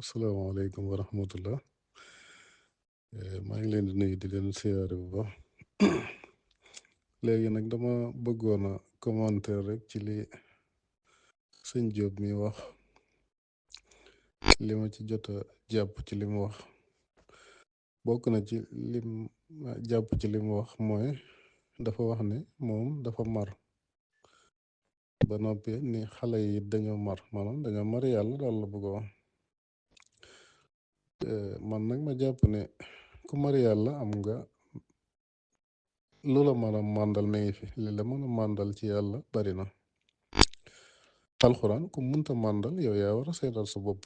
asalaamaaleykum wa rahmatullah. maa ngi leen di nuyu di leen siyaare bu baax. léegi nag dama bëggoon a commenter rek ci li sëñ Jóob mi wax, li ma ci jot a jàpp ci li mu wax. bokk na ci lim ma jàpp ci li mu wax mooy dafa wax ne moom dafa mar ba noppi ni xale yi dañoo mar, maanaam dañoo mar yàlla daal la bëgg a wax. man nag ma jàpp ne ku mar yàlla am nga lu la mën a màndal mi ngi fi, li la mën a màndal ci yàlla bari na. alxuraan ku munta màndal yow yaa war a seetal sa bopp,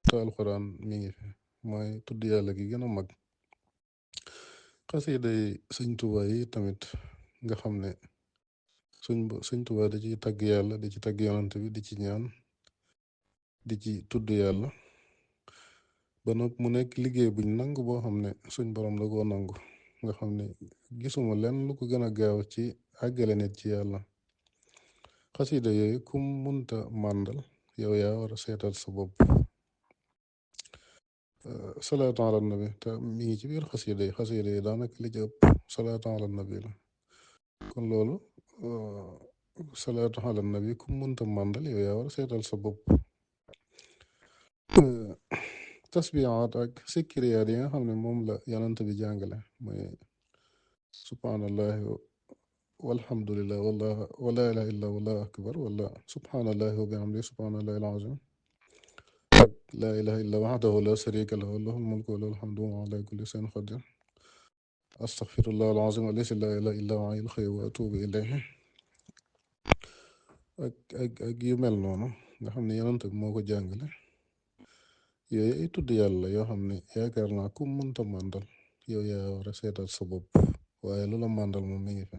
te alxuraan mi ngi fi, mooy tudd yàlla gi gën a mag. xasida yi sëñ Tuubaa yi tamit nga xam ne sëñ Tuubaa da ciy tagg yàlla, di ci tagg yonant bi, di ci ñaan, di ci tudd yàlla, ba noppi mu nekk liggéey buñ nangu boo xam ne suñ borom da koo nangu, nga xam ne gisuma lenn lu ko gën a gaaw ci àggale nit ci yàlla. xasida yooyu kum munta màndal yow yaa war a seetal sa bopp. salaatu ala nabi te mi ngi ci biir xasida yi daanaka li ci ëpp salaatu ala nabi la. kon loolu salaatu ala nabi kum munta màndal yow yaa war a seetal sa bopp. tasbihaat ak sikkiriyaat yi nga xam ne moom la yonent bi jàngale mooy subhaanallahi walhamdulillah wala ilaha illa wallahu akbar, wala subhaanallahi wa bihamdi subhaanallahi alazim, ak laa ilaha illa waxdahu la sharika lahu lahul mulku wa lahul hamdu wa ala kulli shay'in qadir, astaghfirullah alazim allazi la ilaha illa huwa al hayyul qayyum wa atubu ilayhi, ak yu mel noonu nga xam ne yonent bi moo ko jàngale. yooyu ay tudd yàlla yoo xam ne yaakaar naa ku mënta màndal yow yaa war a seetal sa bopp, waaye lu la màndal moom mi ngi fi.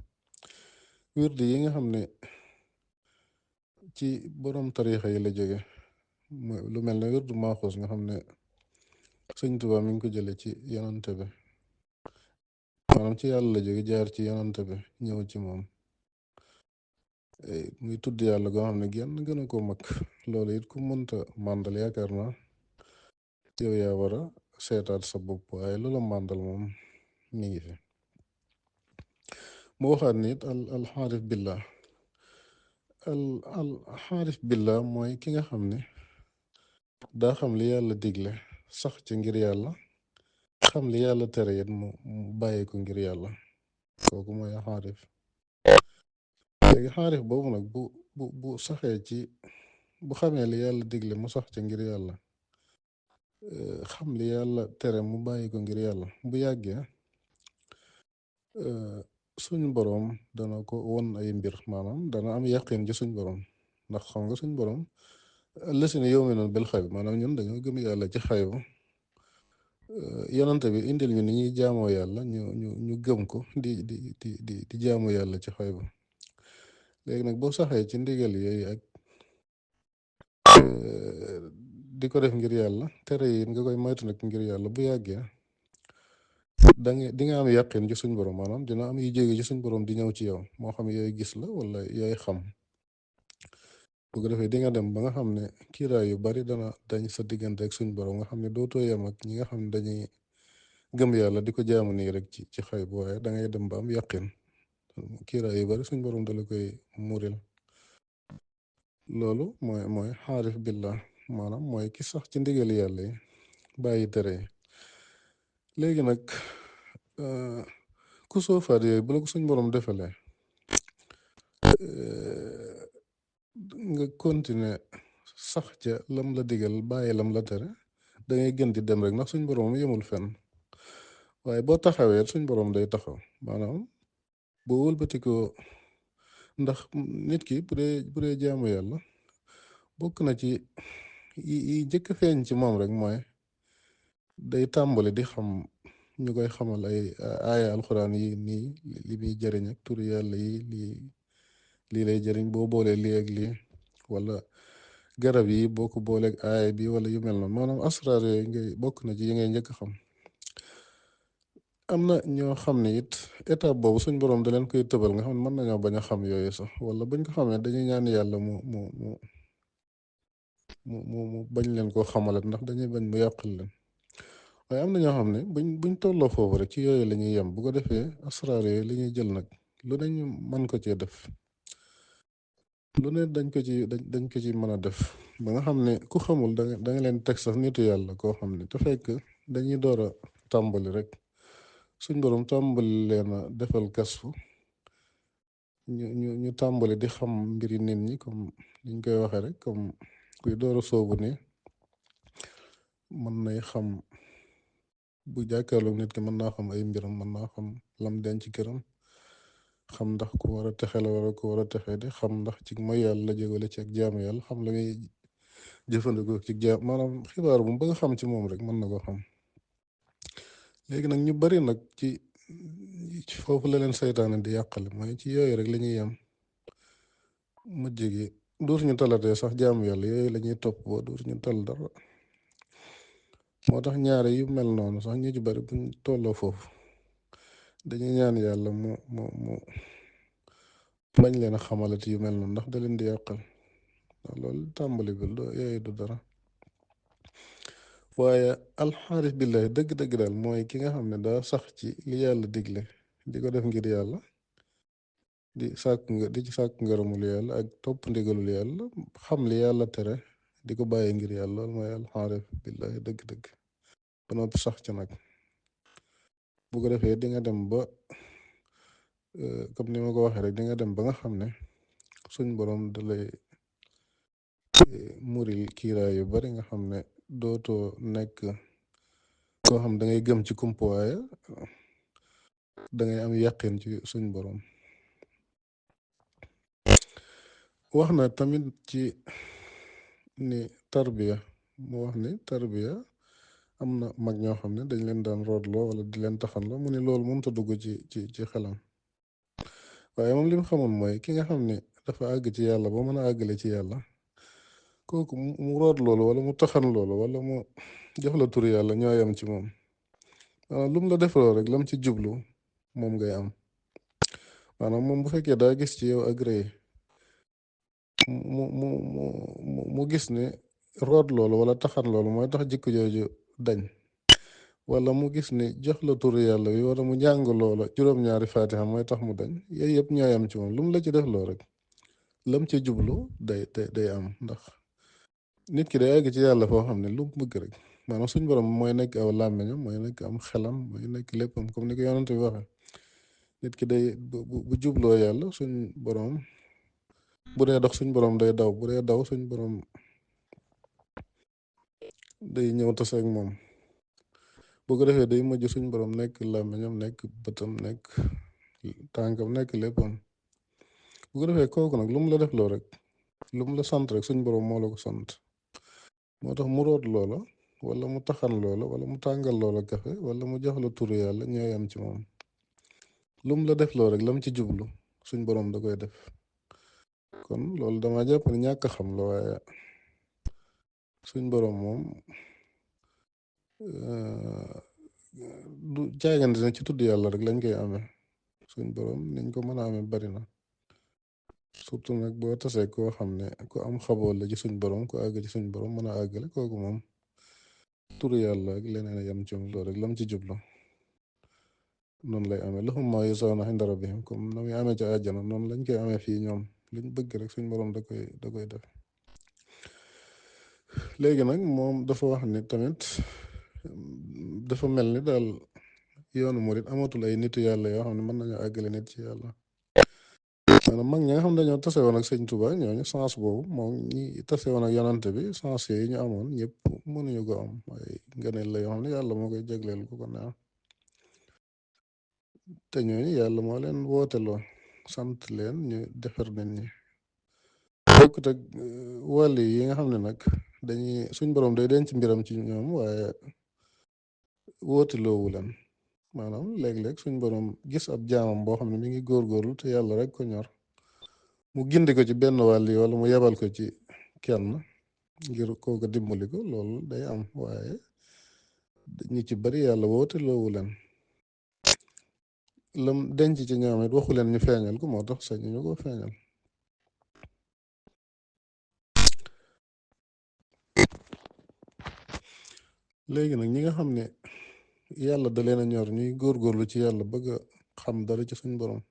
wird yi nga xam ne ci borom tariixa yi la jóge, lu mel ne wirdu maaxuus nga xam ne sëñ Tuubaa mi ngi ko jële ci yonante bi, maanaam ci yàlla la jóge jaar ci yonante bi ñëw ci moom, muy tudd yàlla goo xam ne genn gën a ko mag. loolu it ku mënta màndal yaakaar naa yow yaa war a seetaat sa bopp, waaye lu la màndal moom mi ngi fi. mu waxaat ni it al xaarif billah al xaarif billah mooy ki nga xam ne daa xam li yàlla digle sax ci ngir yàlla, xam li yàlla tere it mu bàyyi ko ngir yàlla, kooku mooy xaarif. léegi xaarif boobu nag bu saxee ci, bu xamee li yàlla digle mu sax ci ngir yàlla, xam li yàlla tere mu bàyyi ko ngir yàlla, bu yàggee suñ boroom dana ko won ay mbir, maanaam dana am yaqin ci suñ boroom, ndax xam nga suñ boroom lasina yu'minuuna bil xayb, maanaam ñun dañoo gëm yàlla ci xaybu. yonante bi indil ñu ni ñuy jaamoo yàlla, ñu gëm ko di jaamu yàlla ci xaybu. léegi nag boo saxee ci ndigal yooyu ak di ko def ngir yàlla, tere yi nga koy moytu nag ngir yàlla, bu yàggee di nga am yàqin ci suñ borom, maanaam dina am yu jóge ci suñ borom di ñëw ci yow, moo xam yooyu gis la wala yooyu xam. bu ko defee di nga dem ba nga xam ne kiiraay yu bari dana dañ sa diggante ak suñ borom, nga xam ne dootoo yem ak ñi nga xam ne dañuy gëm yàlla di ko jaamu nii rek ci xay bu, waaye da ngay dem ba am yàqin, kiiraay yu bari suñ borom dala koy muril. loolu mooy xaarif billah, maanaam mooy ki sax ci ndigal yàlla yi bàyyi tere yi. léegi nag ku soofaat yooyu bu la ko suñ borom defalee, nga continuer sax ca lam la digal bàyyi lam la tere, da ngay gën di dem rek, ndax suñ borom yemul fenn. waaye boo taxawee suñ borom day taxaw, maanaam boo wëlbatikoo, ndax nit ki bu dee jaamu yàlla, bokk na ci yi njëkk a feeñ ci moom rek mooy day tàmbali di xam, ñu koy xamal ay aaya alxuraan yi nii li muy jëriñ ak turu yàlla yi lii lay jëriñ boo boolee lii ak lii, wala garab yi boo ko booleeg aaya bi wala yu mel noonu, maanaam asraar yooyu ngay bokk na ci yi ngay njëkk a xam. am na ñoo xam ne it étape boobu suñ borom da leen koy tëbal, nga xam ne mën nañoo bañ a xam yooyu sax, wala buñ ko xamee dañuy ñaan yàlla mu mu bañ leen koo xamalat ndax dañuy bañ mu yàqal leen. waaye am na ñoo xam ne buñ tolloo foofu rek ci yooyu la ñuy yem bu ko defee asraar yooyu la ñuy jël nag lu dañu mën ko cee def lu ne dañ ko ci mën a def ba nga xam ne ku xamul da nga leen teg sax nitu yàlla koo xam ne te fekk dañuy door a tàmbali rek suñ borom tàmbali leen a defal kasfu ñu tàmbali di xam mbiri nit ñi comme niñ koy waxee rek comme kuy door a soobu ni mën nay xam bu jàkkaarloog nit ki mën naa xam ay mbiram mën naa xam lam denc ci këram xam ndax ku war a texe la wala ku war a texe di xam ndax ci mooy yàlla la jógale ci ak jaamu yàlla xam la muy jëfandikoo ci jaam maanaam xibaar bu mu bëgg a xam ci moom rek mën na ko xam. léegi nag ñu bari nag ci foofu la leen saytaane di yàqale mooy ci yooyu rek la ñuy yem mujj gi dootuñu talatee sax jaamu yàlla yooyu la ñuy topp boo dootuñu tal dara. moo tax ñaare yu mel noonu sax ñu ci bari buñ tolloo foofu dañuy ñaan yàlla mu bañ leen a xamalati yu mel noonu ndax da leen di yàqal loolu tàmbali bi yooyu du dara. waaye alxaarif billahi dëgg-dëgg daal mooy ki nga xam ne daa sax ci li yàlla digle di ko def ngir yàlla di ci sàkk ngërëmul yàlla ak topp ndigalul yàlla xam li yàlla tere di ko bàyyi ngir yàlla loolu mooy alxaarif billahi dëgg-dëgg ba noppi sax ci nag bu ko defee di nga dem ba comme ni ma ko waxee rek di nga dem ba nga xam ne suñ borom da lay muril kiiraay yu bari nga xam ne dootoo nekk koo xam da ngay gëm ci kumpa waaye da ngay am yàqin ci suñ borom. wax na tamit ci ni tarbiya mu wax ni tarbiya am na mag ñoo xam ne dañ leen daan roodloo wala di leen taxanloo mu ne loolu mënut a dugg ci xelam waaye moom li mu xamoon mooy ki nga xam ne dafa àgg ci yàlla ba mën a àggale ci yàlla kooku mu root loolu wala mu taxan loolu wala mu jox la tur yàlla ñoo yem ci moom maanaam lu mu la defaloo rek lam ci jublu moom ngay am maanaam moom bu fekkee daa gis ci yow ak rëy mu gis ne root loolu wala taxan loolu mooy tax jikko jooju dañ wala mu gis ni jox la turu yàlla wi wala mu jàng loola juróom-ñaari faatiha mooy tax mu dañ yooyu yëpp ñoo yam ci moom lu mu la ci def loo rek lam ci jublu day am ndax nit ki day àgg ci yàlla foo xam ne lu mu bëgg rek maanaam suñ borom mooy nekk aw làmmiñam mooy nekk am xelam mooy nekk léppam comme ni ko yonante bi waxee nit ki day bu jubloo yàlla suñ borom bu dee dox suñ borom day daw bu dee daw suñ borom day ñëw tase ak moom boo ko defee day mujj suñ borom nekk làmmiñam nekk bëtam nekk tànkam nekk léppam bu ko defee kooku nag lu mu la def loo rek lu mu la sant rek suñ borom moo la ko sant moo tax mu root loola wala mu taxan loola wala mu tàngal loola kafe wala mu jox la turu yàlla ñooy am ci moom lu mu la def loo rek lam ci jublu suñ borom da koy def kon loolu dama jàpp ne ñàkk a xam la waaye suñ borom moom du jaagante na ci tudd yàlla rek lañ koy amee suñ borom niñ ko mën a amee bari na surtout nag boo tasee koo xam ne ku am xabool la ci suñ borom ku àgg ci suñ borom mën a àggale kooku moom turu yàlla ak leneen a yem ci moom loolu rek lam ci jublu noonu lay amee lahum maa yashaa'uuna inda rabbihim comme na muy amee ci àjjana noonu lañ koy amee fii ñoom liñ bëgg rek suñ borom da koy def léegi nag moom dafa wax ni tamit dafa mel ni daal yoonu murit amatul ay nitu yàlla yoo xam ne mën nañoo àggale nit ci yàlla maanaam mag ñi nga xam ne dañoo tase woon ak sëñ Tuba ñooñu sens boobu moom ñi tase woon ak yonante bi sens yooyu ñu amoon ñëpp mënuñu ko am waaye ngëneel la yoo xam ne yàlla moo koy jagleel ku ko neex te ñooñu yàlla moo leen wooteloo sant leen ñu defar nit ñi bokkut ak wàll yi nga xam ne nag dañuy suñ borom day denc mbiram ci ñoom waaye wooteloowu leen maanaam léeg-léeg suñ borom gis ab jaamam boo xam ne mi ngi góorgóorlu te yàlla rek ko ñor mu gindi ko ci benn wàll yi wala mu yebal ko ci kenn ngir kooku dimbali ko loolu day am waaye ñi ci bari yàlla wooteloowu leen lam denc ci ñoom it waxu leen ñu feeñal ko moo tax sañu ñu ko feeñal léegi nag ñi nga xam ne yàlla da leen a ñor ñuy góorgóorlu ci yàlla bëgg a xam dara ci suñ borom,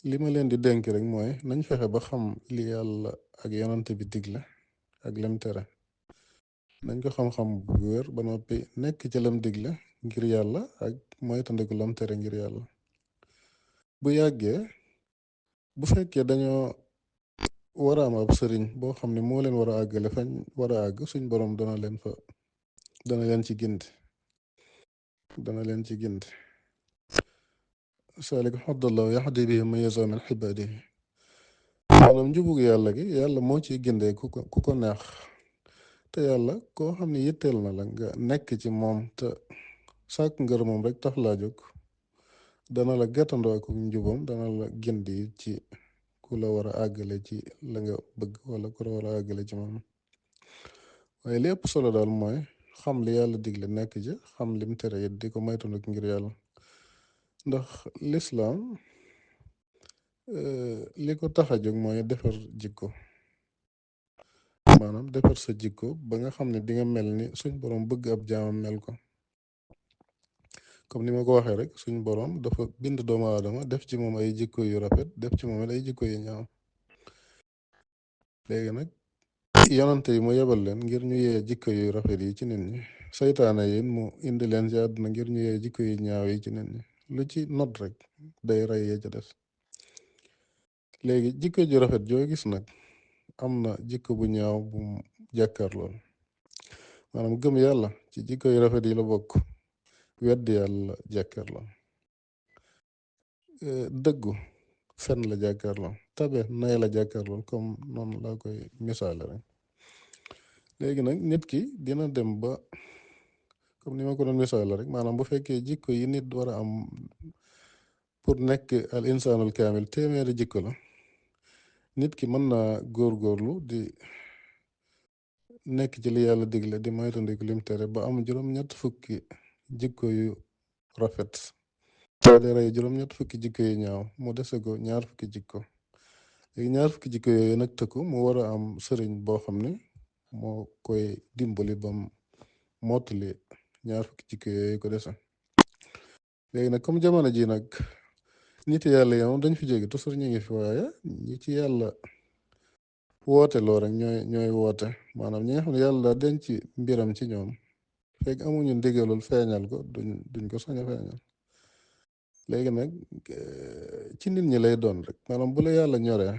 li ma leen di dénk rek mooy nañ fexe ba xam li yàlla ak yonante bi digle ak lem tere, nañ ko xam-xam bu wér ba noppi nekk ci lam digle ngir yàlla ak moytandiku lam tere ngir yàlla. bu yàggee bu fekkee dañoo war a am ab sëriñ boo xam ne moo leen war a àggale fañ war a àgg, suñ borom dana leen ci gindi dana leen ci gindi saalika xaddallahu yaxdi bihi man yasaa min xibaadihi. maanaam njubug yàlla gi yàlla moo ciy gindee ku ko neex, te yàlla koo xam ne yitteel na la nga nekk ci moom te sàkk ngër moom rek tax laa jóg, dana la gàttandoo ak njubam, dana la gindi ci ku la war a àggale ci la nga bëgg wala ku la war a àggale ci moom. waaye li ëpp solo daal mooy xam li yàlla digle nekk ci, xam lim tere it di ko moytandiku ngir yàlla. ndax lislaam li ko tax a jóg mooy defar jikko, maanaam defar sa jikko ba nga xam ne di nga mel ni suñ borom bëgg ab jaamam mel ko. comme ni ma ko waxee rek, suñ borom dafa bind doomu aadama def ci moom ay jikko yu rafet, def ci moom it ay jikko yu ñaaw. léegi nag yonante yi mu yebal leen ngir ñu yee jikko yu rafet yi ci nit ñi, saytaane yi mu indi leen ci àdduna ngir ñu yee jikko yu ñaaw yi ci nit ñi. lu ci not rek day rey yee ca des. léegi jikko ju rafet joo gis nag am na jikko bu ñaaw bu mu jàkkaar lool. maanaam gëm yàlla ci jikko yu rafet yi la bokk, weddi yàlla jàkkaar lool. dëggu fen la jàkkaar lool, tabe nay la jàkkaar lool, comme noonu laa koy misaale rek. léegi nag nit ki dina dem ba, comme ni ma ko doon misaale rek, maanaam bu fekkee jikko yi nit war a am pour nekk al insaanul kaamil téeméeri jikko la, nit ki mën naa góorgóorlu di nekk ci li yàlla digle di moytandiku lim tere ba am juróom-ñett fukki jikko yu rafet, daal di rey juróom-ñett fukki jikko yu ñaaw, mu dese ko ñaar fukki jikko. léegi ñaar fukki jikko yooyu nag tëkku mu war a am sëriñ boo xam ne moo koy dimbali ba mu mottali ñaar fukki jikko yooyu ko dese. léegi nag comme jamono ji nag nit yàlla yi moom dañ fi jóge toujours ñu ngi fi, waaye ñi ci yàlla woote loo rek ñooy woote. maanaam ñi nga xam ne yàlla daa denc mbiram ci ñoom, fekk amuñu ndigalul feeñal ko duñ ko sañ a feeñal. léegi nag ci nit ñi lay doon rek, maanaam bu la yàlla ñoree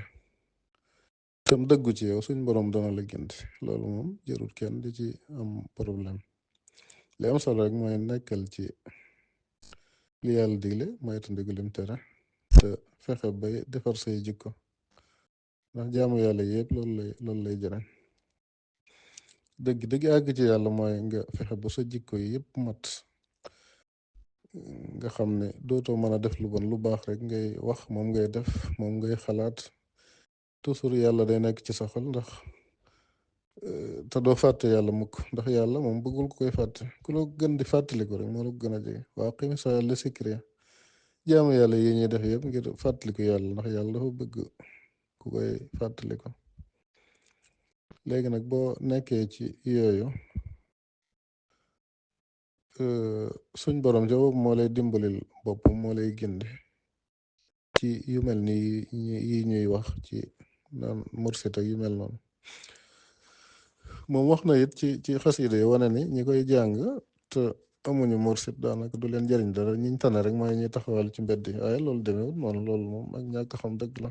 tam dëggu ci yow, suñ borom dana la gindi. loolu moom jërul kenn di ci am problème. li am solo rek mooy nekkal ci li yàlla digle, moytandiku lim tere, te fexe bay defar say jikko, ndax jaamu yàlla yëpp loolu lay jëriñ. dëgg àgg ci yàlla mooy nga fexe ba sa jikko yi yëpp mat, nga xam ne dootoo mën a def lu bon, lu baax rek ngay wax, moom ngay def, moom ngay xalaat. toujours yàlla day nekk ci sa xol, ndax te doo fàtte yàlla mukk, ndax yàlla moom bëggul ku koy fàtte. ku la gën di fàttaliku rek moo la ko gën a jege. waa aqimi salaata li zikri, jaamu yàlla yi ñuy def yëpp ngir fàttaliku yàlla, ndax yàlla dafa bëgg ku koy fàttaliku. léegi nag boo nekkee ci yooyu, suñ borom ca boobu moo lay dimbalil boppam, moo lay gindi ci yu mel ni yi ñuy wax ci naan mursit ak yu mel noonu. moom wax na it ci xasida yi wane ni ñi koy jàng te amuñu mursit daanaka du leen jëriñ dara. ñiñ tane rek mooy ñuy taxawal ci mbedd yi, waaye loolu demewut noonu. loolu moom ak ñàkk xam dëgg la.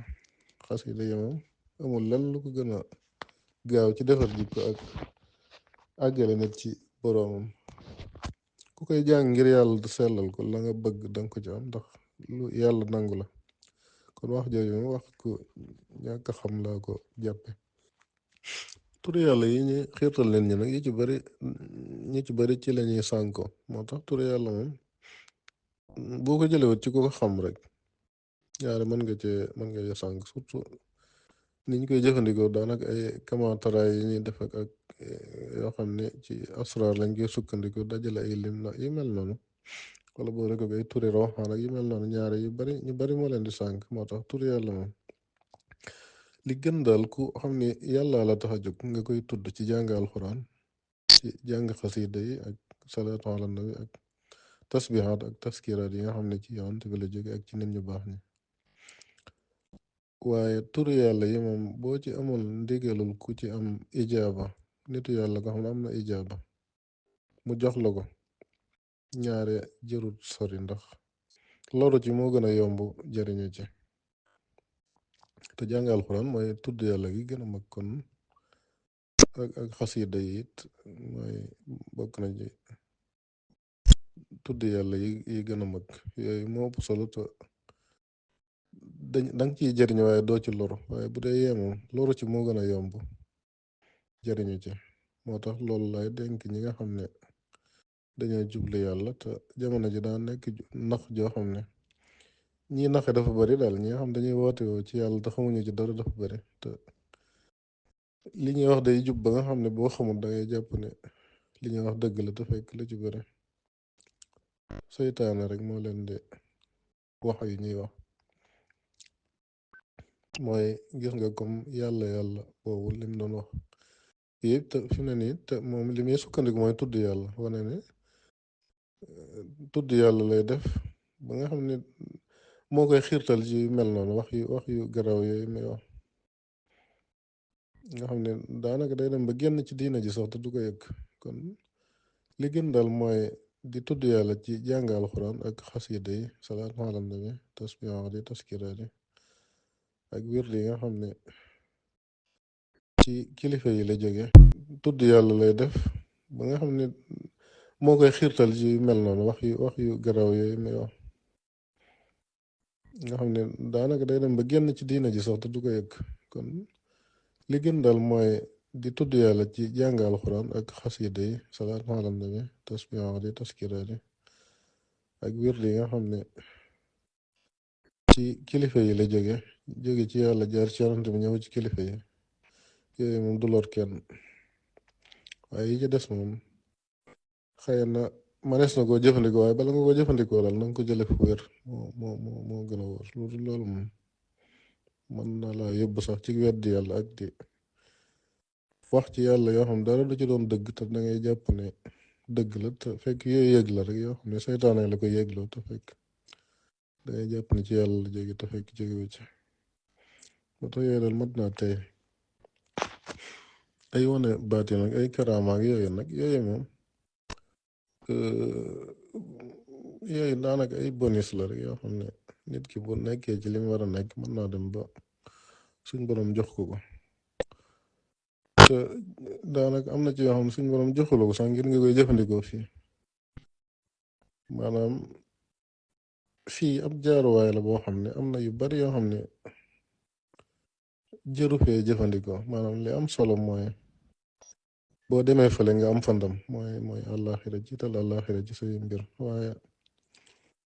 xasida yi moom amul lenn lu ko gën a gaaw ci defar jikko ak àggale nit ci boroomam. ku koy jàng ngir yàlla du sellal ko, la nga bëgg danga ko ci am, ndax lu yàlla nangu la. kon wax jooju moom wax ku ñàkk xam laa ko jàppe. turu yàlla yi ñu xiirtal leen ñi nag ñi ci bari ci lañuy sànko. moo tax turu yàlla moom boo ko jëlewut ci ku ko xam rek ñaare mën nga cee sànk. surtout ni ñu koy jëfandikoo daanaka ay kamaataraay yi ñuy def ak yoo xam ne ci asraar lañ koy sukkandiku dajale ay lim na yu mel noonu, wala boo rek ay turi rawxaan ak yu mel noonu, ñaare ñu bari moo leen di sànk. moo tax turu yàlla moom li gën daal ku xam ne yàlla la tax a jóg nga koy tudd ci jàng alxuraan, ci jàng xasida yi ak salaatu ala nabi ak tasbihaat ak taskiraat yi nga xam ne ci yonent bi la jóge ak ci nit ñu baax ñi. waaye turu yàlla yi moom boo ci amul ndigalul ku ci am ijaaba nitu yàlla nga xam ne am na ijaaba mu jox la ko ñaare jërut sori ndax loru ci moo gën a yomb jëriñu ci te jàng alxuraan mooy tudd yàlla gi gën a mag kon ak xasida yi it mooy bokk na ci tudd yàlla yi gën a mag yooyu moo ëpp solo te danga ciy jëriñ waaye doo ci loru waaye bu dee yee moom loru ci moo gën a yomb jëriñu ci moo tax loolu lay dénk ñi nga xam ne dañoo jublu yàlla te jamono ji daa nekk nax joo xam ne ñii naxe dafa bari daal ñi nga xam dañuy woote woo ci yàlla te xamuñu ci dara dafa bari te li ñuy wax day jub ba nga xam ne boo xamul da ngay jàpp ne li ñuy wax dëgg la te fekk la ci bari seytaane rek moo leen di wax yu ñuy wax mooy gis nga comme yàlla yàlla boobu lim doon wax yëpp te fi mu ne nii te moom li muy sukkandiku mooy tudd yàlla wane ne tudd yàlla lay def ba nga xam ne moo koy xiirtal ci mel noonu wax yu garaw yooyu muy wax nga xam ne daanaka day dem ba génn ci diina ji sax te du ko yëg kon li gën daal mooy di tudd yàlla ci jàng alxuraan ak xasida yi salaatu ala nabi tasbihaat yi taskiraat yi ak wird yi nga xam ne ci kilifa yi la jóge tudd yàlla lay def ba nga xam ne moo koy xiirtal ci mel noonu wax yu garaw yooyu muy wax nga xam ne daanaka day dem ba génn ci diina ji sax te du ko yëg kon li gën daal mooy di tudd yàlla ci jàng alxuraan ak xasida yi salaatu ala nabi tasbihaat yi taskiraat yi ak wird yi nga xam ne ci kilifa yi la jóge ci yàlla jaar ci yonent bi ñëw ci kilifa yi yooyu moom du lor kenn waaye yi ci des moom xëy na manees na koo jëfandikoo waaye bala nga koo jëfandikoo daal na nga ko jële fu wér moo gën a wóor loolu moom mën na laa yóbbu sax ci weddi yàlla ak di wax ci yàlla yoo xam dara du ci doon dëgg te da ngay jàpp ne dëgg la te fekk yooyu yëg la rek yoo xam ne seytaane la ko yëgloo te fekk da ngay jàpp ne ci yàlla la jóge te fekk jógewu ci moo tax yooyu daal mat naa tey ay wane baati nag ay karaama ak yooyu nag yooyu moom yooyu daanaka ay bonus la rek yoo xam ne nit ki bu nekkee ci li mu war a nekk mën naa dem ba suñ borom jox ko te daanaka am na ci yoo xam ne suñ borom joxula ko sax ngir nga koy jëfandikoo fii maanaam fii ab jaaruwaay la boo xam ne am na yu bari yoo xam ne jëru fee jëfandikoo maanaam li am solo mooy boo demee fële nga am fa ndam mooy àllaaxira jiital àllaaxira ci say mbir waaye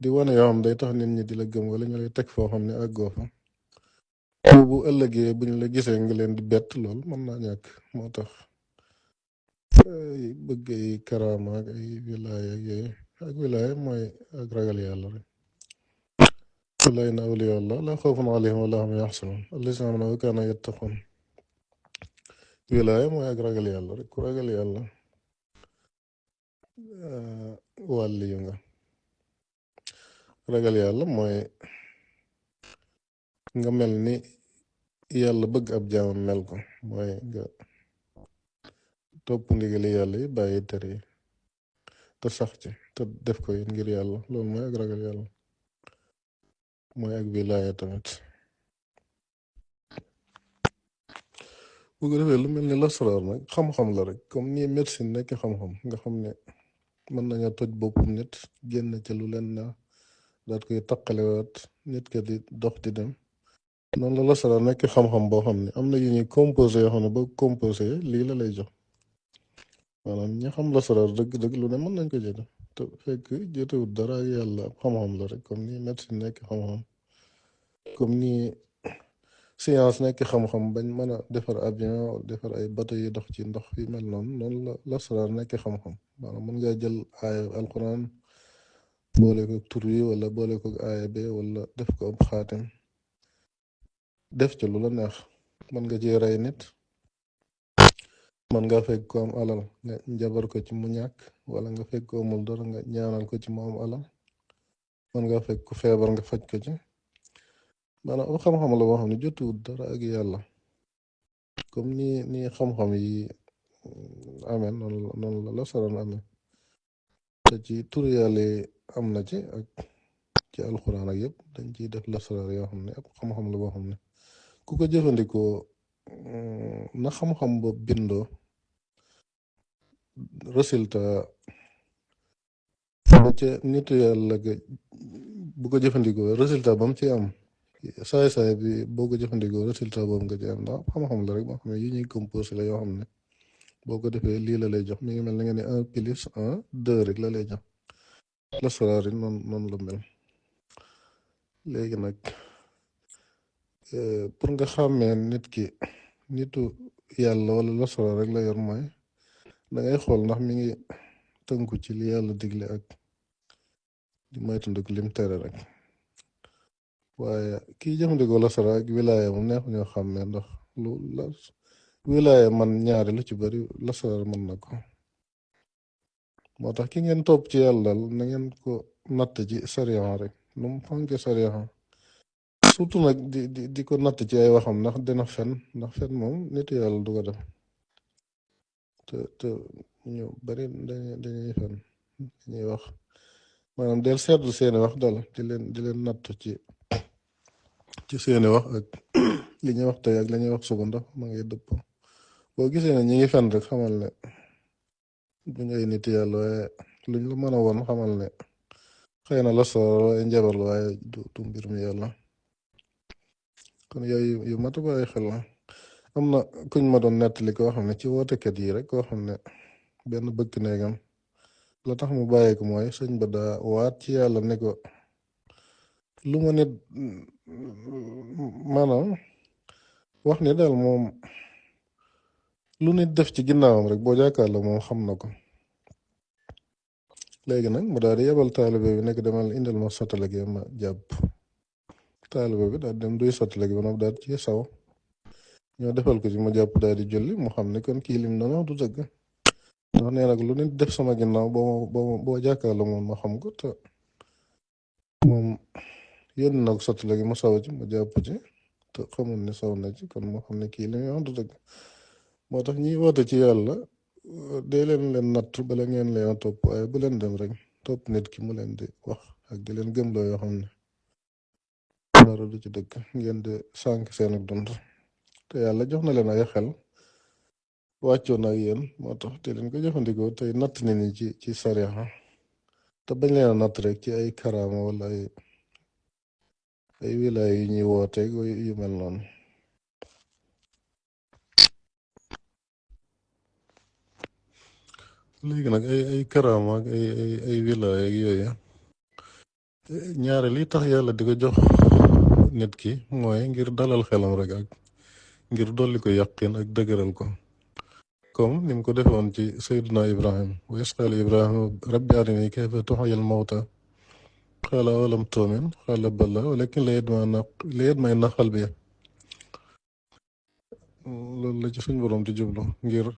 di wane yoo xam day tax nit ñi di la gëm wala ñu lay teg foo xam ne àggoo fa bu ëllëgee buñ la gisee nga leen di bett lool mën naa ñàkk moo tax ay bëgg ay karaama ak ay wilaaya ak yooyu ak wilaaya mooy ak ragal yàlla rek alaa inna awliyaa Allah laa xawfun alayhim wa laa hum yaxzanun allaziina aamanuu wa kaanuu yattaquun wilaaya mooy ak ragal yàlla rek ku ragal yàlla wàlli yu nga ragal yàlla mooy nga mel ni yàlla bëgg ab jaamam mel ko mooy nga topp ndigali yàlla yi bàyyi tere yi te sax ci te def ko it ngir yàlla loolu mooy ak ragal yàlla mooy ak wilaaya tamit bu ko defee lu mel ni lasraar nag xam-xam la rek comme ni médecine nekk xam-xam nga xam ne mën nañu toj boppum nit génn ca lu leen na daat koy taqalewaat nit ka di dox di dem noonu la lasraar nekk xam-xam boo xam ne am na yu ñuy composé yoo xam ne boo composé lii la lay jox maanaam ñi xam lasraar dëgg-dëgg lu ne mën nañ ko jële te fekk jotewut dara ak yàlla ab xam-xam la rek comme ni médecine nekk xam-xam comme ni science nekk xam-xam bañ mën a defar avion defar ay bateau yi dox ci ndox yu mel noonu la lasraar nekk xam-xam maanaam mën ngaa jël aaya alquran boole ko tur yi wala boole ko aaya be wala def ko ab xaatim def ci lu la neex mën nga ci rey nit man nga fekk ko am alal nga njabar ko ci mu ñàkk, wala nga fekk ko amul dara nga ñaanal ko ci mu am alal. man nga fekk ko feebar nga faj ko ci. maanaam am xam-xam la boo xam ne jotuwut dara ak yàlla, comme ni xam-xam yi amee noonu la lasaraan amee. te ci turu yàlla yi am na ci ak ci alxuraan ak yëpp dañ ciy def lasaraar yoo xam ne ab xam-xam la boo xam ne ku ko jëfandikoo na xam-xam ba bindoo résultat ba ca nitu yàlla ga bu ko jëfandikoo résultat ba mu ci am, saay-saay bi boo ko jëfandikoo résultat boobu nga ci am. ndax xam-xam la rek boo xam ne yi ñuy composé la yoo xam ne boo ko defee lii la lay jox. mi ngi mel na nga ne 1+1=2 rek la lay jox. lasaraar yi noonu la mel. léegi nag pour nga xàmmee nit ki nitu yàlla wala lasaraar rek la yor, mooy da ngay xool ndax mi ngi tënku ci li yàlla digle ak di moytandiku lim tere rek. waaye kii jëfandikoo lasaraar ak wilaaya moom neexu ñoo xàmmee, ndax lu la wilaaya man ñaari lu ci bari lasaraar mën na ko. moo tax ki ngeen topp ci yàlla daal na ngeen ko natt ci sariya rek, nu mu fonke sariya, surtout nag di ko natt ci ay waxam ndax dina fen, ndax fen moom nitu yàlla du ko def. te ñu bari dañuy fen, dañuy wax. maanaam del seetlu seeni wax dal di leen natt ci seeni wax ak li ñuy wax tey ak la ñuy wax suba ndax ma ngay dëpp. boo gisee ne ñi ngi fen rek xamal ne duñ ay nit yàlla, waaye luñ la mën a woon xamal ne xëy na la soor waaye njabar la, waaye du mbir mi yàlla. kon yooyu yu mat a bàyyi xel la. am na kuñ ma doon nettali koo xam ne ci wootekat yi rek, koo xam ne benn bëkk néegam la tax mu bàyyi ko mooy sëñ ba daa waat ci yàlla ne ko lu ma nit maanaam wax ni daal moom lu nit def ci ginnaawam rek boo jàkkaarloo moom xam na ko. léegi nag mu daal di yebal taalibe bi nekk demal indil ma sottale gi ma jàpp. taalibe bi daal dem duy sottale gi ba noppi daal ci saw ñoo defal ko ci mu jàpp daal di julli, mu xam ne kon kii lim na wax du dëgg. ndax nee nag lu nit def sama ginnaaw boo jàkkaarloo moom ma xam ko, te moom yónni na ko sottale gi mu saw ci mu jàpp ci te xamul ne saw na ci, kon moo xam ne kii li muy wax du dëgg. moo tax ñiy woote ci yàlla dee leen natt bala ngeen leen topp, waaye bu leen dem rek topp nit ki mu leen di wax ak di leen gëmloo yoo xam ne dara du ci dëgg, ngeen di sànq seen ak dund. te yàlla jox na leen ay xel wàccoon ak yéen, moo tax te leen ko jëfandikoo tey natt nit ñi ci sariya, te bañ leen a natt rek ci ay karaama wala ay wilaay yu ñuy wooteeg yu mel noonu. léegi nag ay karaama ak ay wilaay ak yooyu ñaare li tax yàlla di ko jox nit ki mooy ngir dalal xelam rek ak ngir dolli ko yaqin ak dëgëral ko, comme ni mu ko defoon ci sayduna ibrahim. wa is qaala ibrahima rabbi arini kayfa tuhyil mawta qaala awalam tu'min qaala bala walakin liyatma'inna qalbi. loolu la ci suñ borom di jublu, ngir